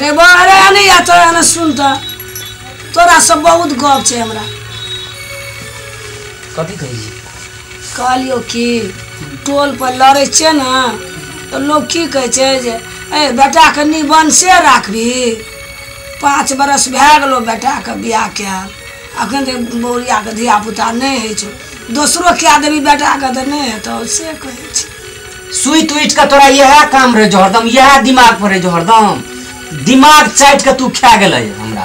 रे बा अरे नहीं आता है ना सुनता तोरा सब बहुत गप छै हमरा। कथी कहै छी? कहलियो कि टोल पर लड़ै छै ने तऽ लोग की कहै छै जे ए बेटाके निबंसे राखबी, 5 बरस भए गेलो बेटाके बियाह कयल, अखन तक बौरियाके धियापुता नहि होइ छौ, दोसरो कए देबी बेटाके तऽ नहि हेतौ, से कहै छै। सुति उठि कऽ तोरा इएह काम रहै छौ हरदम, इएह दिमाग पर रहै छौ हरदम, दिमाग चाटि कऽ तू खा गेलै हमरा।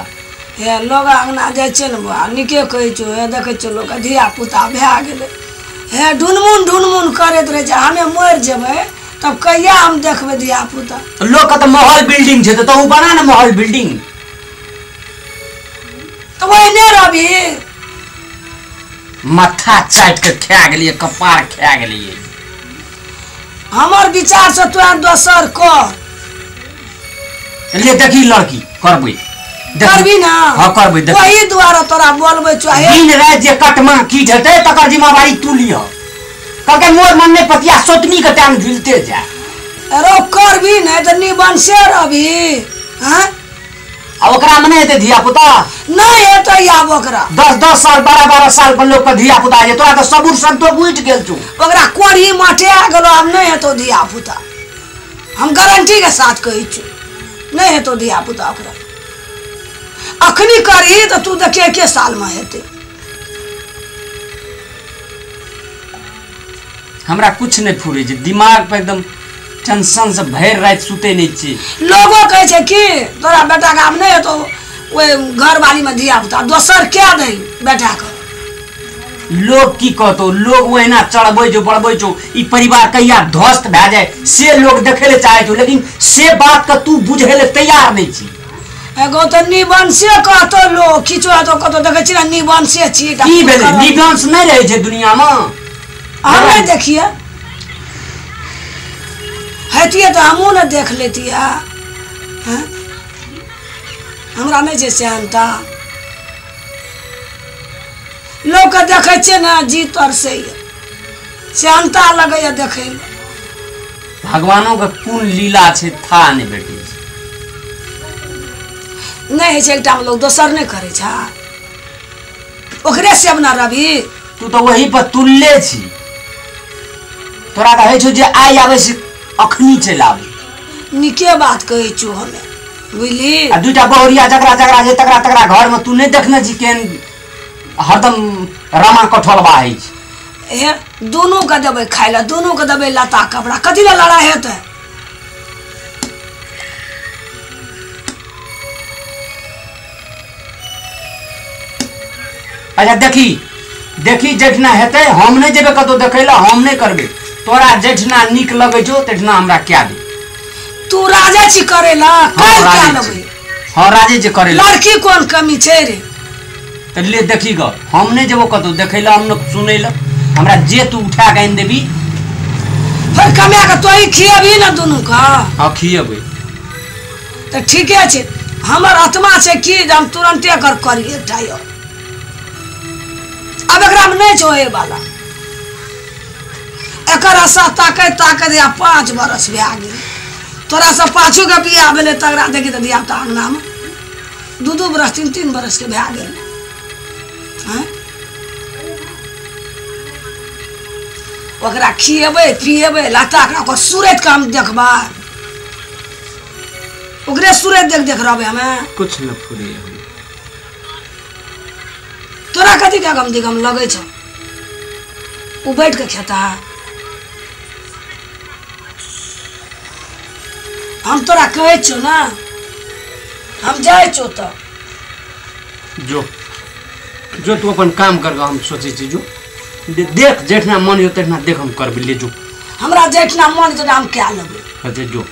हे लोग अङ्गना जाइ छै ने बौआ, नीके कहै छौ, हे देखै छौ लोकके धियापुता भए गेलै, हे ढुनमुन ढुनमुन करैत रहै छै, हमे मरि जेबै तब कहिया हम देखबै धियापुता। लोकके तऽ महल बिल्डिंग छै, तऽ तू बना ने महल बिल्डिंग। तऽ ओहिने रहबी। माथा चाटि कऽ खा गेलियै, कपार खा गेलियै। हमर विचारसँ तोरा दोसर कर। ले देखी लड़की करबै, करबी ना? हाँ करबै। वही दुआरे तोरा बोलबै छौ। दिन राति जे कटमा कीट हेतै तकर जिम्मेवारी तू लिह। कहलकै मोर मन नहि पतिया सोतनी के टांग झुलते जाय। अरे करबी नहि तऽ निबंसे रहबी। हाँ आ ओकरा मे नहि हेतै धियापुता? नहि हेतै आब ओकरा। 10-10 साल 12-12 साल पर लोक के धियापुता होइ छै, तोरा तऽ सबुर संतोख उठि गेल छौ। ओकरा कोढ़ी मटिया गेलो, आब नहि हेतौ धियापुता, हम गारंटी के साथ कहै छियौ, नहि हेतौ धियापुता ओकरा। अखनी करही तऽ तू देखिए एके सालमे हेतै। हमरा कुछ नहि फुरै छै, दिमाग पर एकदम टेंशन से भरि राति सुते नहि छी। लोगो कहै छै कि तोरा बेटाके आब नहि हेतौ ओहि घरवालीमे धियापुता, दोसर कए दही बेटाके। लोग की कहतौ? लोग ओहिना चढ़बै छौ बढ़बै छौ, ई परिवार कहिया ध्वस्त भए जाय से लोग देखै लए चाहै छौ, लेकिन से बात के तू बुझै लए तैयार नहि छी। एगो तऽ निबंसे कहतौ लोग, किछो हेतौ कतौ देखै छी ने निबंसे छी। की भेलै? निबंस नहि रहै छै दुनियामे? हम नहि देखिए, हेतियै तऽ हमहूँ ने देख लेतियै। हमरा नहि छै सेहनता। लोकके देखै छियै ने जी तरसैया, सेहनता लगैया देखैमे। भगवानोके कोन लीला छै था नहि भेटै छै। नहि होइ छै एकटामे लोक दोसर नहि करै छै, ओकरे सेवना रवि। तू तऽ वही पर तुलले छी, तोरा तऽ होइ छौ जे आइ आबै से अखनी चलि आबै। नीके बात कहै छौ हमे, बुझली? आ दूटा बहुरिया जकरा जकरा छै तकरा तकरा घरमे तू नहि देखने छी केहन हरदम रामा कठोलबा होइ छै। हे दुनूके देबै खाय लए, दुनूके देबै लत्ता कपड़ा, कथी लए लड़ाइ हेतै? अच्छा देखी देखी जेठना हेतै, हम नहि जेबै कतहु देखै लए, हम नहि करबै। तोरा जेठना नीक लगै छौ तेठना हमरा कए दे। तू राजे छी करै लए? काल्हि कए लेबै। हाँ राजे छी करै लए। लड़की कोन कमी छै रे? तऽ ले देखी गऽ, हम नहि जेबौ कतहु देखै लए, हम नहि सुनै लए, हमरा जे तू उठा कऽ आनि देबी। फेर कमा कऽ तोही खियेबही ने दुनूके? हाँ खियेबै। तऽ ठीके छै, हमर आत्मा छै कि जे हम तुरन्ते एकर करियै एकटा। यौ आब एकरामे नहि छै होइवला, एकर आशा ताकैत ताकैत या 5 बरस भए गेल। तोरा सब पाछूके बियाह भेलै तकरा देखी तऽ धियापुता अङ्गनामे 2-2 बरस 3-3 बरसके भए गेल। ओकरा खिएबै पिएबै लत्ता ओकरा सूरतके हम देखबै, ओकरे सूरत देख देख रहबै हमे। कुछ नहि फुरैया। तोरा कथी के गम दिगम लगै छौ? ओ बैठ के खेता? हम तोरा कहै छियौ ने, हम जाइ छियौ तऽ। जो जो तू अपन काम कर, हम सोचै छी जो देख जेठना मन हो तेठना देख हम करबै। ले जो हमरा जेठना मन हेतै हम कए लेबै। अच्छा जो।